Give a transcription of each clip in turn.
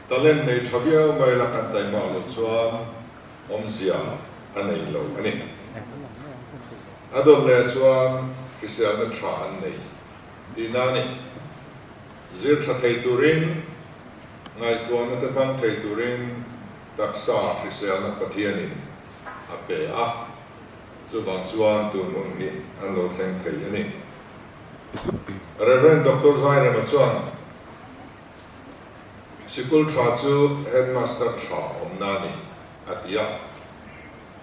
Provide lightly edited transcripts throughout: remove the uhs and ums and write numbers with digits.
Talent nei tha viau mai la kan taimak loh chuan awmzia a nei lo a ni. A dawt leh chuan hriselna tha an nei tihna a ni. Zir tha thei turin, ngaihtuahna te hmang thei turin taksa hriselna Pathianin a pe a, chuvang chuan tun hun hi an lo thleng thei a ni. Rev. Doctor Zairema chuan Sikul tha chu headmaster tha awmna a ni, a ti a.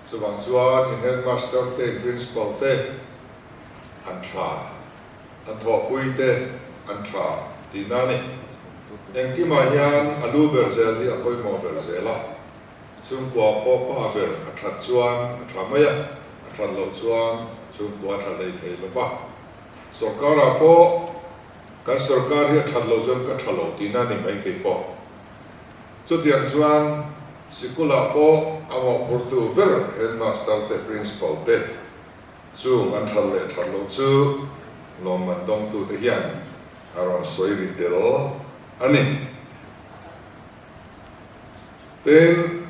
Chuvang chuan in headmaster te, in principal te an tha, an thawhpui te an tha tihna a ni. Engkimah hian a lu ber zel hi a pawimawh ber zel a. Chhungkua pawh pa ber a that chuan a tha mai a, a that loh chuan chhungkua a tha hlei thei lo va. Sorkarah pawh Kan sorkar hi a that lo chuan ka tha lo tihna a ni mai kei pawh. Chutiang chuan sikulah pawh a mawhphurtu ber headmaster te, principal te chung an that leh that loh chu lawmman dawngtute hian a rawn sawi ri tel a ni. Tin,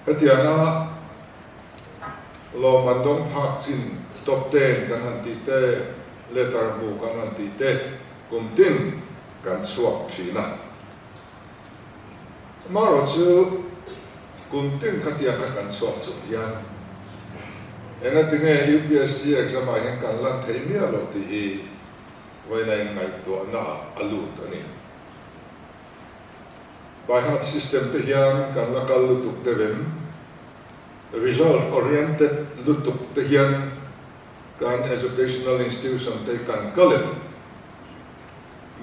hetianga Lawm an dawng phak chin top ten kan han tih te, letter hmu kan han tih te kum tin kan chhuak thin a. Amaherawhchu kum tin khatiang kha kan chhuak chung hian engatinge UPSC exam ah hian kan lan thei miah lo tih hi vawiina inngaihtuahna ah a lut a ni. By heart system te hian kan la kal lutuk deuh em? Result oriented lutuk te hian kan educational institution te kan kal em?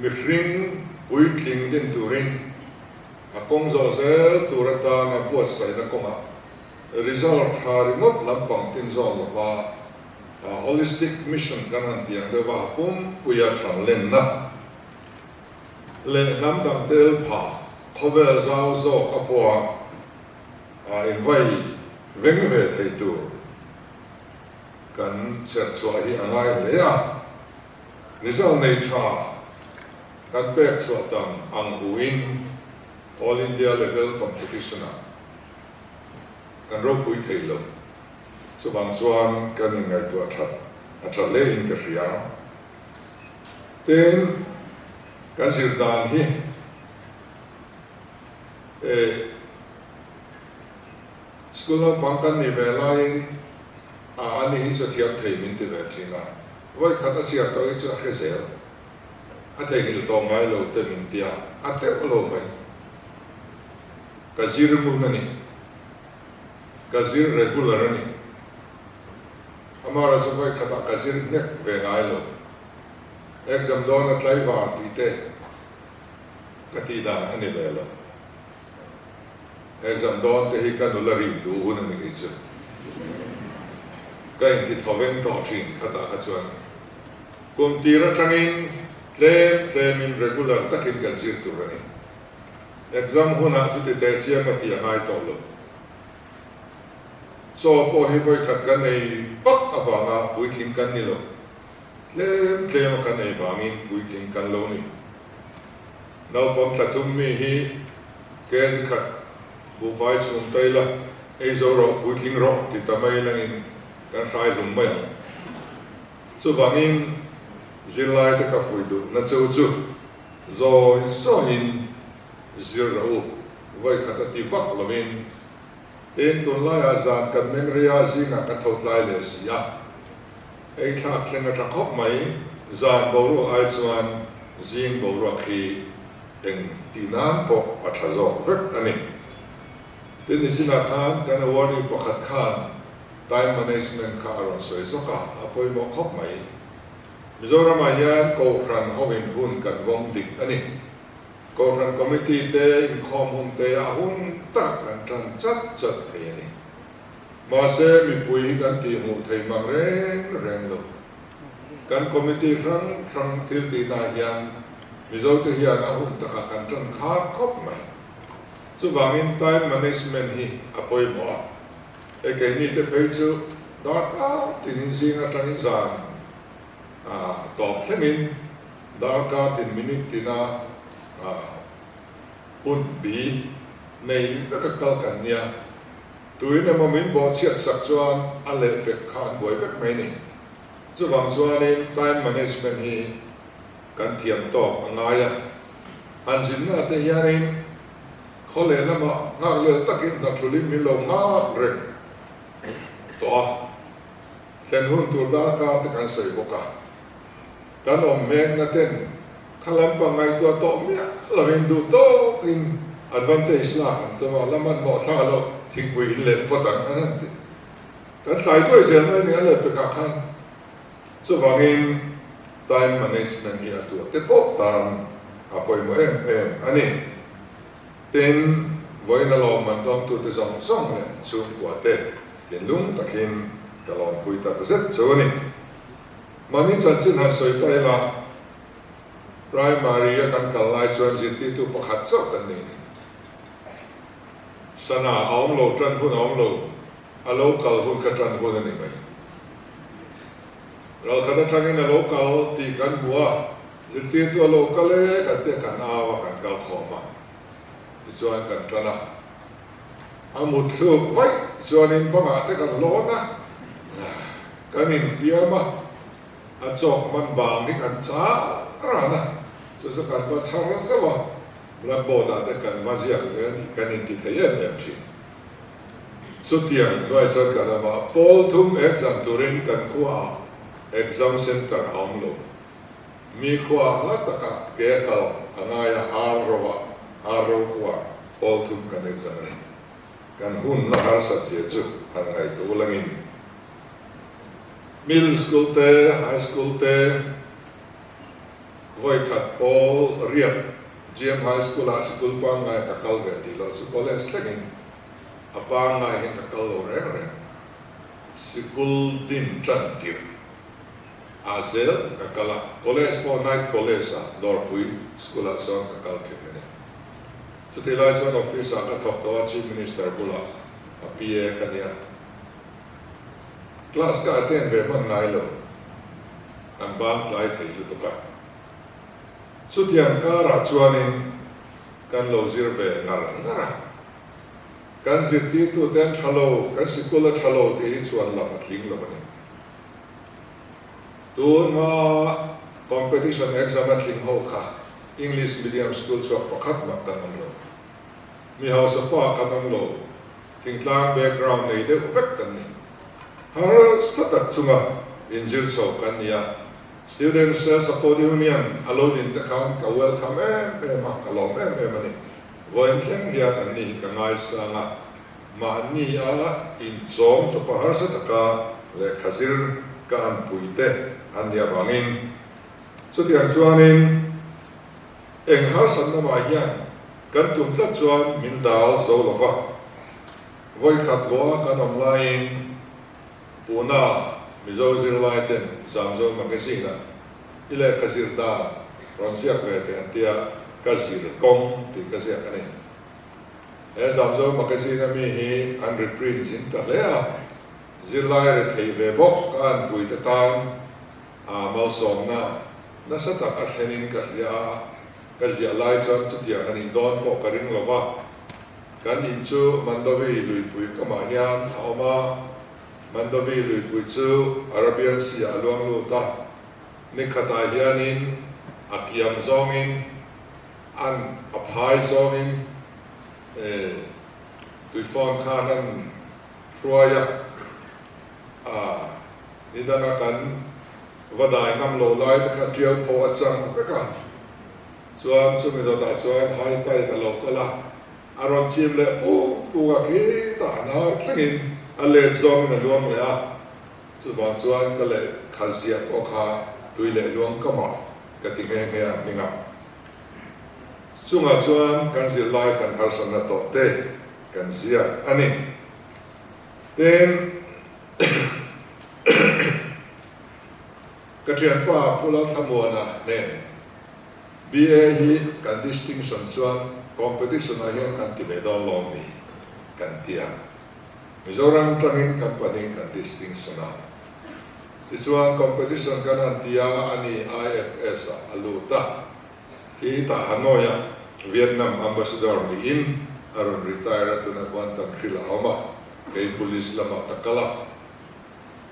Mihring puitling din turin a kawng zawh zel tur atana buatsaihna kawngah result tha ringawt lampang tin zawn lova holistic mission kan han tiang deuh a, pumpuia thanlenna leh hnam dang tel pha khawvel zau zawk a pawha a invai veng ve thei tur kan chherchhuah hi a ngai hle a, result nei tha kan pek chhuah tam ang huin All India level competition ah kan ropui thei lo. Chuvang chuan kan inngaihtuah that a tha hle in ka hria. Tin, kan zir dan hi E, school naupang kan nih ve laiin a ani hi chu a thiam thei min ti ve thin a, vawikhat a chhiar tawh hi chu a hre zel, a theihnghilh tawh ngai lo te min ti a, a teuh lo mai. Ka zir ngun a ni, ka zir regular a ni, amaherawhchu vawikhatah ka zir hnek ve ngai lo, exam dawn a tlaivar tih te, Ka tih dan a ni ve lo. Exam dawn te hi ka nula rim duh hun a ni kei chu. Ka inti tho veng tawh thin khatah kha chuan kum tir atangin tlem tlemin regular takin kan zir tur a ni. Exam hunah chuti teh chiang a tih a ngai tawh lo. Chaw pawh hi vawikhat kan ei vak avanga puitling kan ni lo. Tlem tlem a kan ei vangin puitling kan lo ni. Naupang thla thum mi hi kg khat buhfai chhum ta ila, ei zo rawh, puitling rawh ti ta mai langin kan hrai hlum mai ang. Chuvangin zirlai te ka fuih duh na cheu chu zawi zawiin zir rawh u, vawikhat a ti vak lovin tin tunlaiah zan kan meng rei a, zingah kan tho tlai leh si a. Ei thlak thleng a tha khawp mai, zan boruak ai chuan zing boruak hi eng tih nan pawh a tha zawk vek a ni. Tin nichinah khan kan awardee pakhat khan time management kha a rawn sawi zawk a, a pawimawh khawp mai. Mizoramah hian Kohhran hoin hun kan vawm dik a ni. Kohhran committee te inkhawm hun te a hun tak kan tan chat chat thei a ni. Mahse, mipui hi kan tihhmuh thei mang reng reng lo. Kan committee hrang hrang thil tihnaah hian Mizote hian a hun takah kan tan khar khawp mai. Chuvangin time management hi a pawimawh a. Hei keini te phei chu darkar tinin zing atangin zan. Tawp thlengin darkar tin minute tina hun bi nei veka kal kan nia. Tuin emaw min bawhchhiat sak chuan a lehpek kha an buai vek mai ni. Chuvang chuanin time management hi kan thiam tawk a ngai a. Han zinna te hianin khaw lehlamah nghak lel takin hna thulin min lo nghak reng tawh a. Thlen hun tur darkar te kan sawi bawk a. Kan awm mekna ten kha lampang ngaihtuah tawh miah lovin duh tawkin advantage lak an tum a, la hmanhmawh thla loh thingpui in leh phawt ang an han ti. Kan tlai duai zel mai a ni a lehpekah khan. Chuvangin time management hi a tuah te pawh tan a pawimawh em em a ni. Tin, vawiin a lawmman dawngtute zawng zawng leh chhungkua te thinlung takin ka lawmpui tak zet chu a ni. Mahni chanchin han sawi ta ila, Primary a kan kal lai chuan zirtirtu pakhat chauh kan nei ni. Sana a awm lo, tan hun a awm lo, a lo kal hun kha tan hun a ni mai. Ralkhat atangin a lo kal tih kan hmu a, zirtirtu a lo kal e kan tia kan au a, kan kal khawm a, tichuan kan tan a. A mutthluk vaih chuanin bangah te kan lawn a, kan infiam a, a chawk man vang hi kan chang ran a, chu chu kan va chhar zauh a, blackboard ah te kan va ziak ve a nih kan inti thei em em thin. Chutiang hnuai chuan kan awm a, pawl thum exam turin kan khuaah exam centre a awm lo. Mi khuaah hla taka ke a kal a ngai a, ar ro ah, ar ro khuaah pawl thum kan exam a ni. Kan hun la harsat zia chu han ngaihtuah ulangin middle school te, high school te, Vawikhat pawl riak GM High School ah sikul pangngai ka kal ve tih loh chu college thlengin a pangngai hian ka kal lo reng reng. Sikul din tan tirh ah zel ka kal a, college pawh night college ah Dawrpui school ah sawn ka kal thin a ni. Chutih lai chuan office ah ka thawk tawh a, Chief Minister bulah a PA ka nia. Class ka attend ve hman ngai lo, an bang tlai thei lutuk a. Chutiang karah chuanin kan lo zir ve ngar ngar a. Kan zirtirtute an tha lo, kan sikul a tha lo tih hi chuan lam a tling lo a ni. Tun hma competition exam a tling ho kha English medium school chhuak pakhat mah kan awm lo. Mi hausa fa kan awm lo. Thingtlang background nei deuh vek kan ni. Harsa tak chunga inzir chho kan ni a, Students Support Union a lo din te khan ka welcome em em a, ka lawm em em a ni. Vawiin thleng hian an ni hi ka ngaisang a, mahni a inchawm chawpa harsa taka lehkha zir ka anpui te an nih avangin chutiang chuanin eng harsatna mah hian Kan tum tlat chuan min dal zo lo va. Vawikhat Goa kan awm laiin Pune Mizo zirlai ten Zamzo Magazine-ah i lehkha zir dan rawn ziak ve teh an tia ka zir kawng tih ka ziak a ni. He Zamzo Magazine-a mi hi an reprint zin ta hle a, zirlai rethei ve bawk ka anpui te tan a malsawmna nasa tak a thlenin ka hria a. Ka ziah lai chuan chutiang a nih dawn pawh ka ring lo va, kan in chu Mandovi luipui kamah hian a awm a, Mandovi luipui chu Arabian Sea ah a luang lut a, nikhatah hianin a kiam zawngin an a phai zawngin tuifawn khan an hruai a, a nidanga kan Va dai ngam lo lai te kha tiau pawh a chang vek a, chuan chumi dawtah chuan high tide a lo kal a, a rawn chim leh puk puk a, khitah a nar thlengin a let zawngin a luang leh a, chuvang chuan ka lehkha ziah pawh kha tui leh luang kamah ka ti nghe nghe a hming a. Chungah chuan kan zirlai kan harsatna tawh te kan ziak a ni. Tin. Ka thianpa Pu Lalthlamuana nen BA hi kan distinction chuan competition ah hian kan ti ve dawn lo ni kan ti a. Mizoram tangin kan pahnih kan distinction a. Tichuan competition kan han ti a, ani IFS ah a lut a. Khi tah Hanoi a Vietnam Ambassador niin a rawn retire a, tunah khuan tan hrilh a awm a, kei police lamah ka kal a.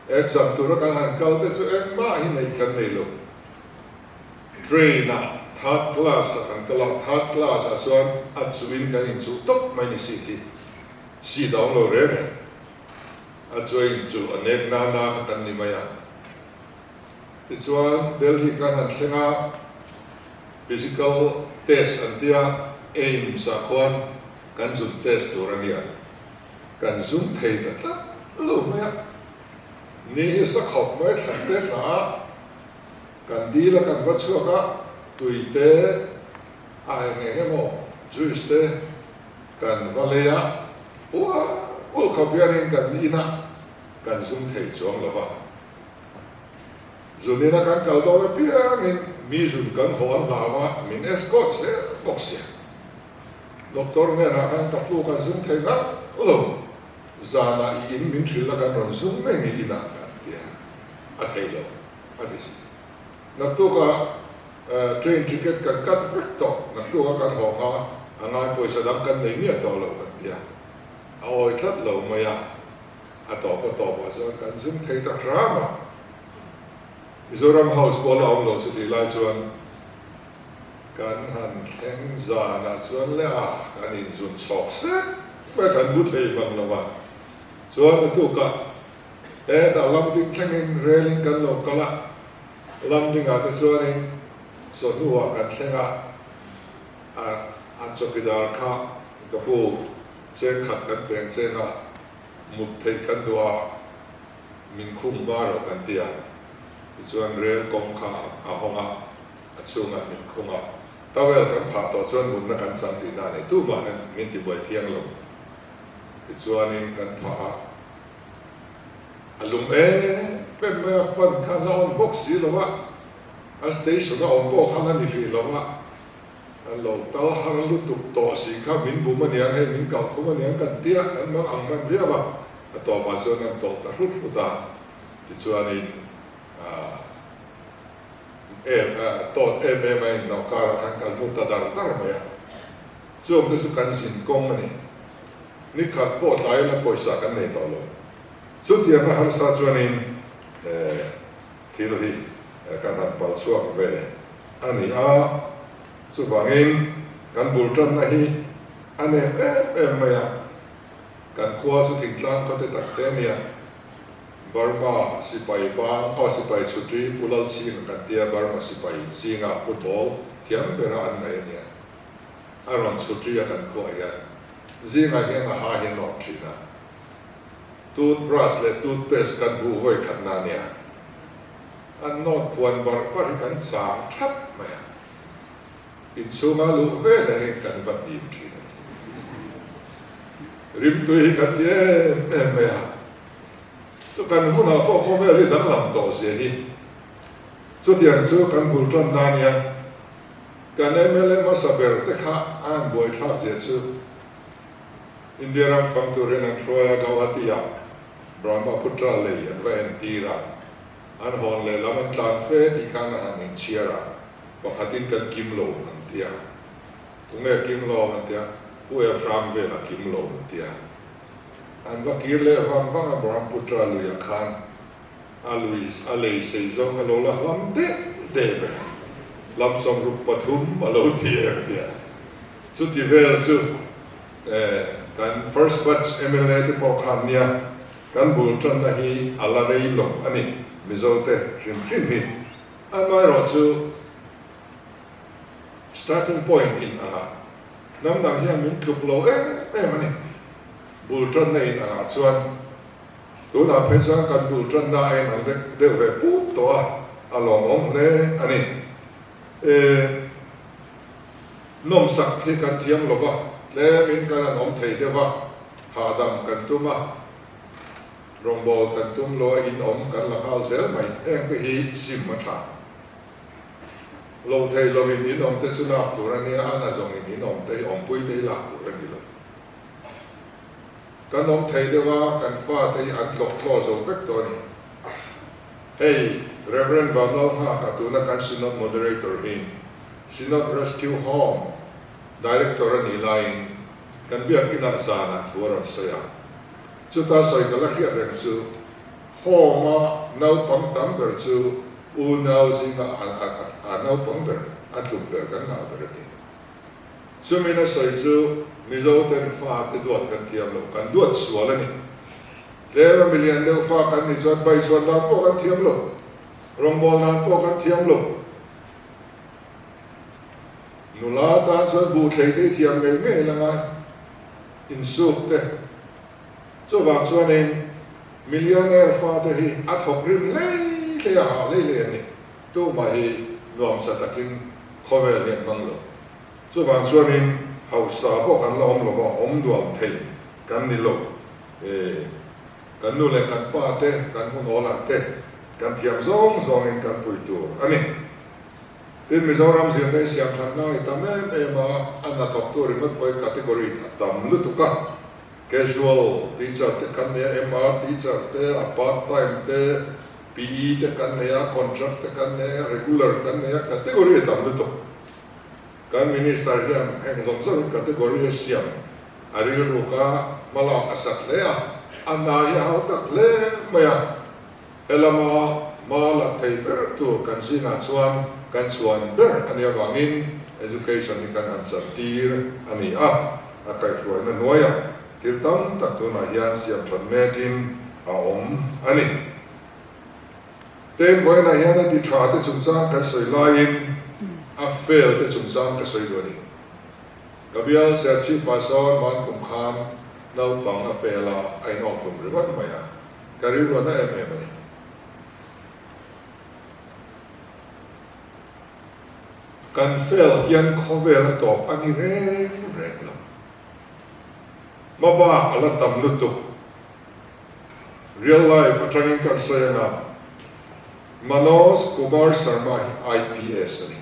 Exam tura kan han kal te chu engmah hi neih kan nei lo. Train ah third class ah kan kal a, third class ah chuan a chuhin kan inchuh tawp mai ni seat hi, seat a awm lo reng e. A chuai inchuh a nek na na kha kan ni mai a. Tichuan Delhi kan han thleng a, physical test an tia, AIIMS ah khuan kan zun test tur a nia. Kan zum thei ta tlat lo mai a, ni hi sa khawp mai thlan te tla a, kan dil a kan va chhuak a, tui te a eng eng emaw juice te kan va lei a, ual ual khawp hianin kan inah kan zum thei chuang lo va. Zun ina kan kal dawn apiangin mi zun kan haw an hlau a, min escort zel bawk sia. Doctor hnenah khan ka pu kan zum thei nghal lo, zanah i in min hrilh a kan rawn zum mai nge inah kan ti a, a thei lo a ti si. Naktukah train ticket kan cut vek tawh, naktukah kan haw kha a ngai pawisa dang kan nei miah tawh lo kan ti a, a awi tlat lo mai a, a tawp a tawpah chuan kan zum thei ta hram a. Mizoram House pawh la awm lo chutih lai chuan Kan han thleng zanah chuan le a, kan inzun chhawk sek mai kan bu thei hman lo a. Chuan a tukah hetah lamding thlengin relin kan lo kal a, lamdingah te chuanin chawhnuah kan thleng a, a an chawkidar kha ka pu cheng khat kan peng cheng a, mut theih kan duh a, min khum hma rawh kan ti a. Tichuan rel kawng kha a hawng a. A chhungah min khung a, towel kan phah tawh chuan mutna kan chang tihna a nei. Tumah hian min ti buai thiang lo. Tichuanin kan phah a, a lum em em mai a, fan kha la awm bawk si lo a, a station a awm pawh kha la ni hrih lo a, an lo kal har lutuk tawh si kha min bum aniang hei min kalh khum aniang kan tia, kan mang ang hman viau a, a tawpah chuan an tawlh ta hrut hrut a, tichuanin ah. Em a, tawt em em a inlo karah khan kan lut ta dar dar mai a. Chuang te chu kan zin kawng a ni. Ni khat pawh tlai ila pawisa kan nei tawh lo. Chutiang a harsa chuanin thil hi kan han pal chhuak ve a ni a. Chuvangin kan bul tanna hi a nep em em mai a. Kan khua chu thingtlang khawte tak te a nia. Burma sipai bang aw sipai chhuṭi Pu Lalchhinga kan tia Burma sipai zinga football thiam bera an ngaih a nia. A rawn chhuṭi a kan khuah hian zingah hian a ha hi a nawt ṭhin a. Tooth brush leh tooth paste kan huh vawi khatna a nia. An nawt phuan barh barh hi kan chang ṭhap mai a. Inchhunga luh vel ah hian kan va hnim ṭhin a ni. Rimtui hi kan ti em em mai a. Chu kan hunah pawh khawvel hi danglam tawh zia hi. Chutiang chu kan bul tan na nia. Kan mla hmasa ber te kha a han buaithlak zia chu India ram fang turin an hruai a, Gauhati ah Brahmaputra lei an va entir a, an hawn leh lam an tlan fe tih khan a han inchhiar a, pakhatin kan kim lo an ti a. Tunge kim lo an ti a, Pu Ephraim vel a kim lo an ti a. An va kir leh vang vang a, Brahmaputra luiah khan a lui a lei sei zawng a lo la hlam deh deh mai a, lam 63 a lo ti em tia. Chuti vel chu kan first batch mla te pawh khan nia kan bul tanna hi a la rei lo a ni, Mizo te hrim hrim hi. Amaherawhchu starting point in anga Hnam dang hian min tluk lo em em a ni. Bul tanna in angah chuan tunah phei chuan kan bul tanna a inang deuh deuh ve pup tawh a, a lawmawm hle a ni. E, nawmsak hi kan thiam lo va, tlemin kan han awm thei deuh a, hahdam kan tum a, rawngbawl kan tum lo a, inawm kan la nghal zel mai. Hengte hi sim a tha. Lo thei lo in in awm te chu lak tur a nia, a na zawng in in awm te hi awmpui te hi lak tur a ni lo. Kan awm thei deuh a, kan fa te hi an tlawk tlaw zo vek tawh a ni. Hei Rev. Vanlalnghaka tuna kan Synod Moderator hi Synod Rescue Home Director a nih laiin kan biakinah zanah thu a rawn sawi a. Chuta sawi ka la hriat reng chu Home-a naupang tam ber chu unau zinga a naupang ber, a tluk ber kan ngah ber a ti. Chumin a sawi chu Mizo ten fa te duat kan thiam lo, kan duat sual a ni. Tlem a milian deuh fa kan nih chuan pai chhuan dan pawh kan thiam lo, rawngbâwl dan pawh kan thiam lo. Nula tan chuan buh thlei te i thiam ngei ngei la ngai, insuk te. Chuvang chuanin millionaire fa te hi a thawk rim hlei hlei a hah hlei hlei a ni. Tumah hi nuamsa takin khawvel hi an hmang lo. Chuvang chuanin hausa pawh kan la awm lo va, awm nuam thei kan ni lo. E, kan nu leh kan pa te, kan hun awlah te kan thiam zawng zawngin kan pui tur a ni. Tin, Mizoram zirna hi siam that ngai tam em em a, a hnathawktu ringawt pawhin category a tam lutuk a. Casual teacher te kan nei a, MR teacher te, a part time te, PE te kan nei a, contract te kan nei a, regular kan nei a, category a tam lutuk. Kan Minister hian heng zawng zawng hi category a siam a rilruk a, hmalak a sat hle a, a hna hi a hau tak hle mai a. He lama hma la thei ber tur kan zingah chuan kan chhuan ber a nih avangin Education hi kan han chantir a ni a, a kaihhruaina hnuaiah thil tam tak tunah hian siam that mekin a awm a ni. Tin, vawiinah hian a ti tha te chungchang kan sawi laiin a fail te chungchang ka sawi duh a ni. Ka bial Serchhip ah sawn man kum khan naupang a fail a, a inawkhlum ringawt mai a. Ka rilruahna em em a ni. Kan fail hian khawvel a tawp a ni reng reng lo. Hmabak a la tam lutuk. Real life atangin kan sawi anga Manoj Kumar Sharma hi IPS a ni.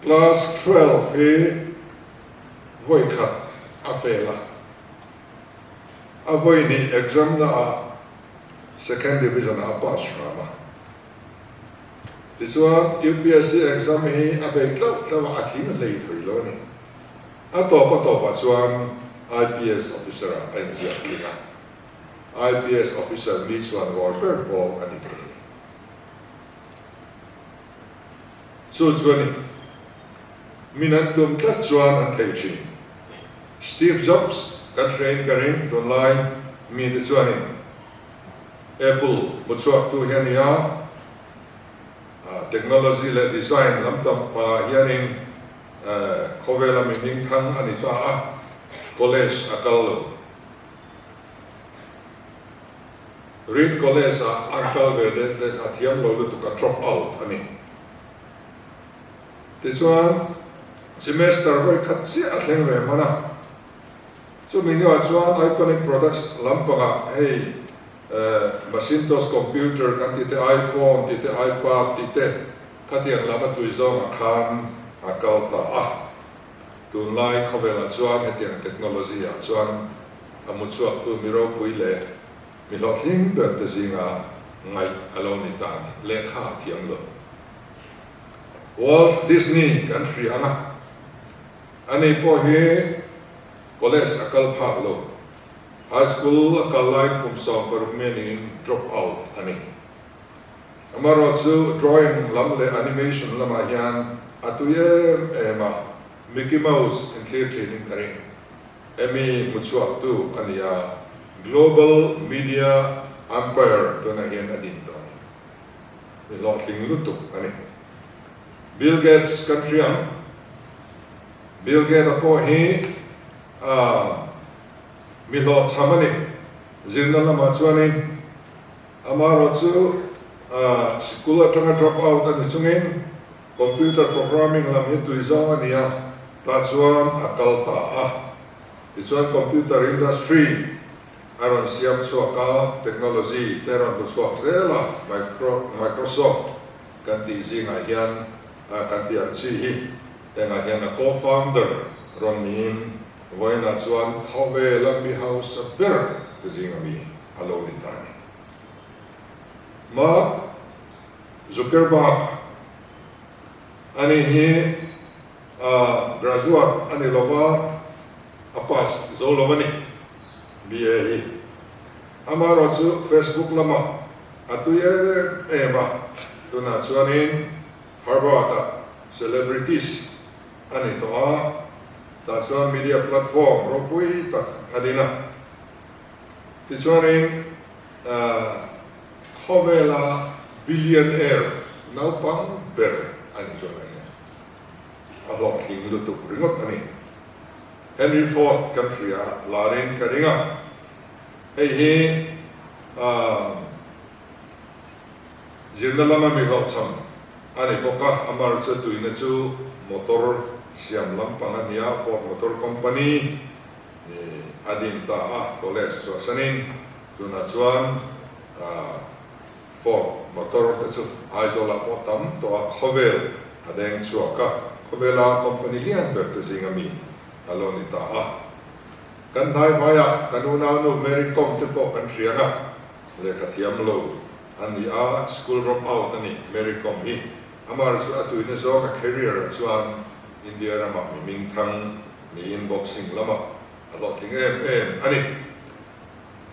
Class 12 hi vawi khat a fail a. A vawi hnih exam na ah second division ah a pass hram a. Tichuan UPSC exam hi a bei tlauh tlauh a, a tling hlei thui lo a ni. A tawp a tawp ah chuan IPS officer ah a inziak tling a. IPS officer mi chuan rual ber pawh a ni thei a ni. Chu chu a ni. Min an tum tlat chuan an thei thin. Steve Jobs kan hrein ka ring tunlai mite chuanin Apple hmuchhuaktu hi a ni a, technology leh design lam tam pangah hianin khawvela mi hmingthang a ni ta a, college a kal lo. Reed College ah an kal ve det det a thiam lo lutuk a drop out a ni. Tichuan semester vawi khat chiah a thleng ve hman a, chumi hnuah chuan Iconic Products lampangah hei Macintosh computer kan tih te, iPhone tih te, iPad tih te khatiang lam a tui zawngah khan a kal ta a. Tunlai khawvelah chuan hetiang technology ah chuan a mu chhuaktu mi ropui leh mi hlawhtling ber te zinga ngaih a lo ni ta a ni. Lehkha a thiam lo. Walt Disney kan hria ang a, ani pawh hi college a kal phak lo. High school a kal lai kum 16 mi niin drop out a ni. Amaherawhchu chu drawing lam leh animation lamah hian a tui em em a, Mickey Mouse inthlir thinin ka ring. Emmy hmuchhuaktu a ni a, Global Media Empire tunah hian a din tawh a ni. Mi hlawhtling lutuk a ni. Bill Gates kan hria ang. Bill Gates-a pawh hi mi hlawhchham a ni. Zirna lamah chuanin Amaherawh chu sikul atanga drop out a ni chungin computer programming lam hi tui zawng a ni a, tah chuan a kal ta a. Tichuan computer industry a rawn siam chhuak a, technology te a rawn hmu chhuak zel a, Microsoft kan tih zingah hian kan tih ang chi hi hengah hian a co-founder rawn niin vawiinah chuan khawvela mi hausa ber te zinga mi a lo ni ta a ni. Mark Zuckerberg ani hi graduate a ni lova, a pass zo lo a ni, BA hi. Amaherawhchu Facebook lamah a tui em em a, tunah chuanin Harvard-ah celebrities a ni tawh a, tah chuan media platform ropui tak a din a. Tichuanin khawvela billionaire naupang ber a ni chuan a nia. A hlawhtling lutuk ringawt a ni. Henry Ford kan hria larin ka ring a, hei hi zirna lama mi hlawhchham a ni bawk a, amar chu tuina chu motor siam lampang a ni a, Ford Motor Company a din ta a, college chhuahsanin tunah chuan Ford motor te chu Aizawlah pawh tam tawh a, khawvel a deng chhuak a, khawvela company lian ber te zinga mi a lo ni ta a. Kan hnai hmaiah kan unaunu Mary Kom te pawh kan hriang a, lehkha thiam lo a ni a, school drop out a ni Mary Kom hi. Amar chu a tuina zawng a career ah chuan India ramah mi hmingthang niin boxing lamah a hlawhtling em em a ni.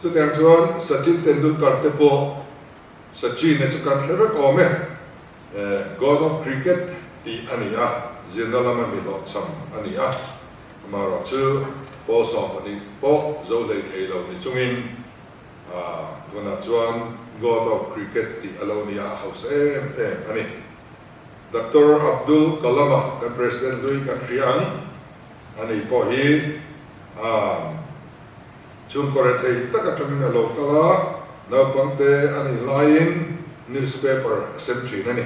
Chutiang chuan Sachin Tendulkar te pawh Sachin-a chu kan hre vek awm e, God of Cricket tih a ni a, zirna lama mi hlawhchham a ni a, amaherawh chu pawl 12 pawh zo hlei thei lo ni chungin tunah chuan God of Cricket tih a lo ni a, a hausa em em a ni. Doctor Abdul Kalam-a kan President hlui kan hria ang, ani pawh hi chhungkaw rethei tak atangin a lo kal a, naupangte a nih laiin newspaper a sem thin a ni.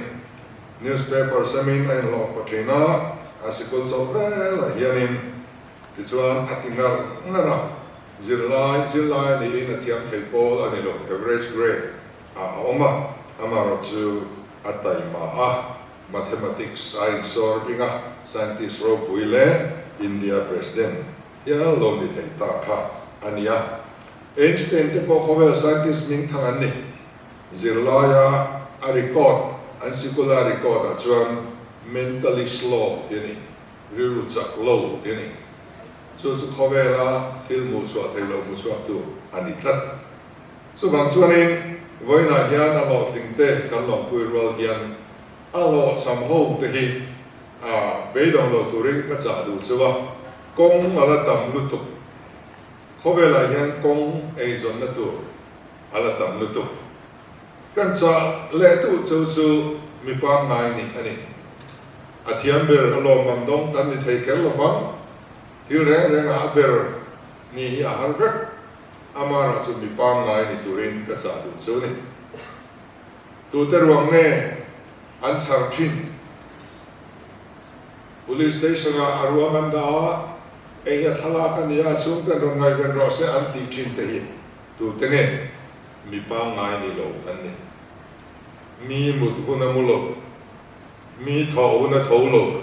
Newspaper semin a inhlawhfa thin a, a sikul chawlh velah hianin tichuan a ti ngar ngar a, zirlai zirlai a niin a thiam thei pawl a ni lo, average grade. A awm a, amaherawh chu a taima a, Mathematics a insawr bing a, scientist ropui leh India President hial lo ni thei ta kha a ni a. Einstein te pawh khawvel scientist hming thang an ni. Zirlaia a record, an sikula record ah chuan mentally slow tih a ni, rilru chak lo tih a ni. Chu chu khawvela thil hmuhchhuah theih loh hmuchhuaktu a ni tlat. Chuvang chuanin vawiinah hian a hlawhtlingte kan lawmpui rual hian a hlawhchham ho te hi a beidawng lo turin ka chah duh chu a, kawng a la tam lutuk. Khawvelah hian kawng eizawnna tur a la tam lutuk. Kan chah leh duh chu chu mi pangngai nih a ni. A thiam ber a lawmman dawng kan ni thei kher lovang. Thil reng rengah a ber ni hi a har vek. Amara chu mi pangngai ni turin ka chah duh chu ni. Tute ruang nge an chhar thin? Police station ah a ruang an dah a, hei hi a thlalak a ni a, chhungten rawn ngaihven rawh se an tih thin te hi tute nge mi pangngai ni lo an ni? Mi mut hun a mu lo, mi thawh hun a tho lo,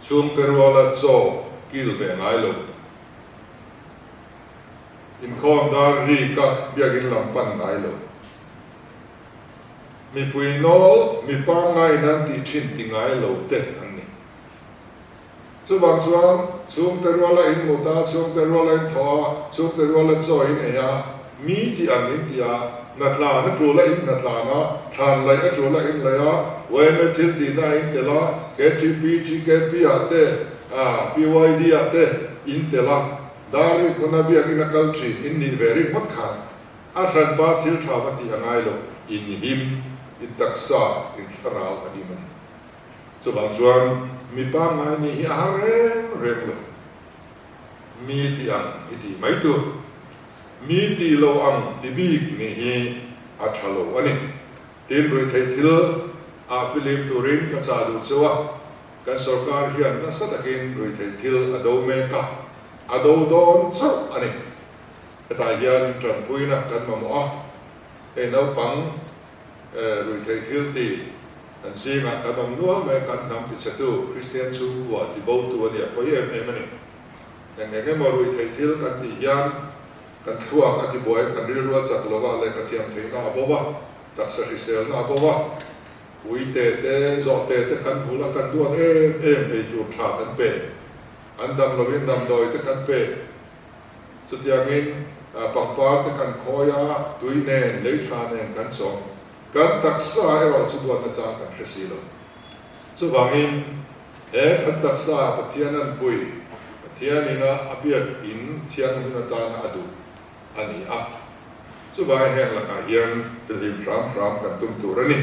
chhungte ruala chaw kil ve ngai lo. Inkhawm dar ri ka biakin lam pan ngai lo. Mipui nawl, mi pangngai nan tih thin ti ngai lo te an ni. Chuvang chuan chhungte ruala in mut a, chhungte ruala in thawh a, chhungte ruala chaw in ei a, mi tih ang in ti a, hnatlan a tul a in hnatlan a, thlan laih a tul a in laih a, yma thil tihna a in tel a, KTP, TKP ah te, PYD ah te in tel a, Dari khuna biakin a kal thin in nih ve ringawt khan a hranpa thil tha va tih a ngai lo, in him, in taksa, in thlarau a him a ni. Chuvang chuan mi pangngai nih hi a har reng reng lo. Mi tih ang i tih mai tur, mi tih lo ang ti bik nih hi a tha lo a ni. Tin, ruihtheih thil ah filim turin ka chah duh cheu a. Kan sorkar hian nasa takin ruihtheih thil a do mek a, a do dawn chauh a ni. Hetah hian tanpuina kan mamawh a, hei naupang ruihtheih thil ti kan zingah kan awm nual mai, kan hnam tichhetu Kristian chhungkua tibotu a ni a pawi em em a ni. Eng eng emaw ruihtheih thil kan tih hian kan thluak a tibuai, kan rilru a chak lo a, lehkhathiam theihna a bo a. Taksa hriselna a bo a, uite te, zawhte te kan hmul a, kan duat em em ei tur tha kan pe. An dam lovin damdawi te kan pe. Chutiangin pangpar te kan khawi a, tui nen, lei tha nen kan chawm. Kan taksa erawh chu duatna chang kan hre si lo. Chuvangin he kan taksa Pathian an pui, Pathian ina a biak in thianghlim atana a duh a ni a. Chuvangin heng lakah hian fihlim hram hram kan tum tur a ni.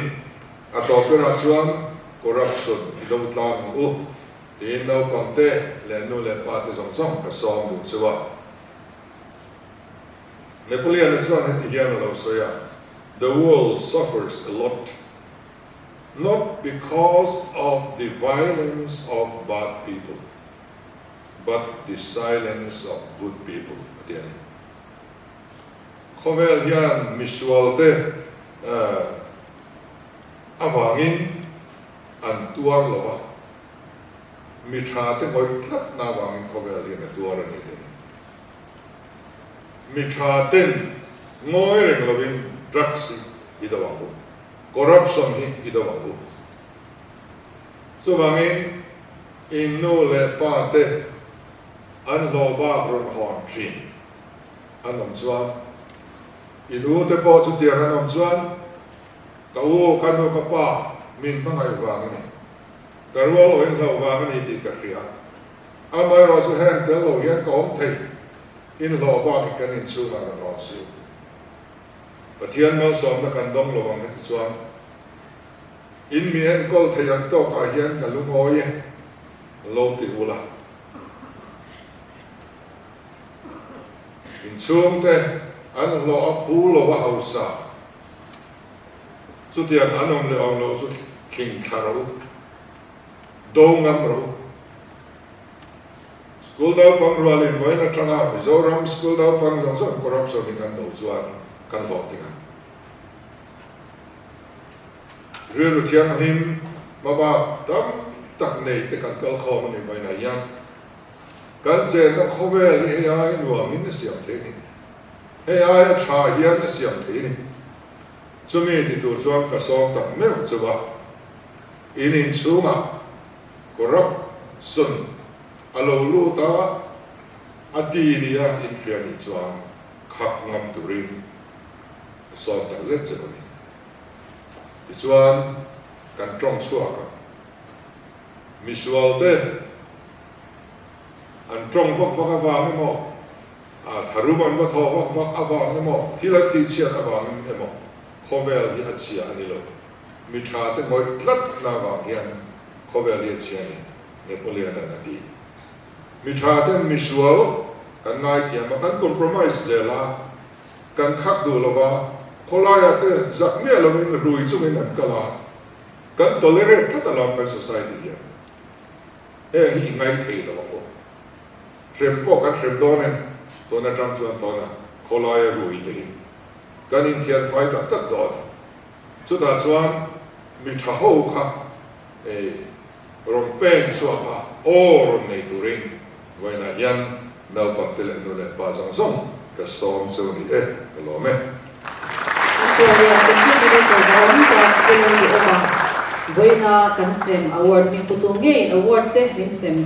A tawp berah chuan corruption i do tlang ang u tiin naupangte leh nu leh pa te zawng zawng ka sawm duh chu a. Napoleon-a chuan heti hian a lo sawi a, The world suffers a lot, not because of the violence of bad people, but the silence of good people, a ti a ni. Khawvel hian misualte avangin an tuar lo a, mi thate ngawih tlatna avangin khawvel hian a tuar a ni a ti a ni. Mi tha ten ngawi reng lovin drugs hi i do ang u, corruption hi i do ang u. Chuvangin in nu leh pa te an hlawh bak rawn hawn thin an awm chuan, in u te pawh chutiang an awm chuan, ka u, ka nu, ka pa min hmangaih vang a ni, ka rual awh in hlauh vang a ni tih ka hria. Amaherawh chu heng tel lo hian ka awm thei, inhlawh bak hi kan inchhungah rawn rawn si u. Pathian malsawmna kan dawng lo ang heti chuan in mi enkawl thei ang tawkah hian ka lungawi e, lo ti ula. Inchhungte an hlawh a phu lo a hausa, chutiang an awm leh awm loh chu thling thla rawh u. Do ngam rawh u. School naupang rualin vawiin atanga Mizoram school naupang zawng zawng corruption hi kan do chuan kan hlawhtling ang. Rilru thianghlim hmabak tam tak nei te kan kal khawm a ni vawiinah hian kan chenna khawvel hi hei aia nuamin a siam thei a ni. Hei aia tha hian a siam thei a ni. Chumi ti tur chuan ka sawm tak meuh chu a. In inchhungah corruption a lo lut a, a ti nia inhria nih chuan khak ngam turin ka sawm tak zet zet a ni. Tichuan kan tawng chhuak a, misualte an tawng vak vak avang emaw, tharum an va thaw vak vak avang emaw, thil an tihchhiat avangin emaw khawvel hi a chhia a ni lo. Mi tha te ngawih tlat na avang hian khawvel hi a chhia a ni, Napoleon-a'n a ti. Mi tha ten misual kan ngaithiam a, kan compromise zel a, kan khak duh lo va, khawlaiah te zak miah lovin rui chungin an kal a, kan tolerate tlat alawm kan society hian. Heng hi i ngai thei lo ang u. Hrem pawh kan hrem dawn em? Tun atang chuan tawna khawlaia rui te hi kan inthian fai tak tak dawn. Chutah chuan mi tha ho kha rawn pen chhuak a, aw rawn nei turin vawiinah hian naupangte leh nu leh pa zawng zawng ka sawm chu ni e, ka lawm e. Victoria Deputy Minister Zahawm tak Pu Lalduhawma vawiina kan sem award hming putu ngeiin award te min sem.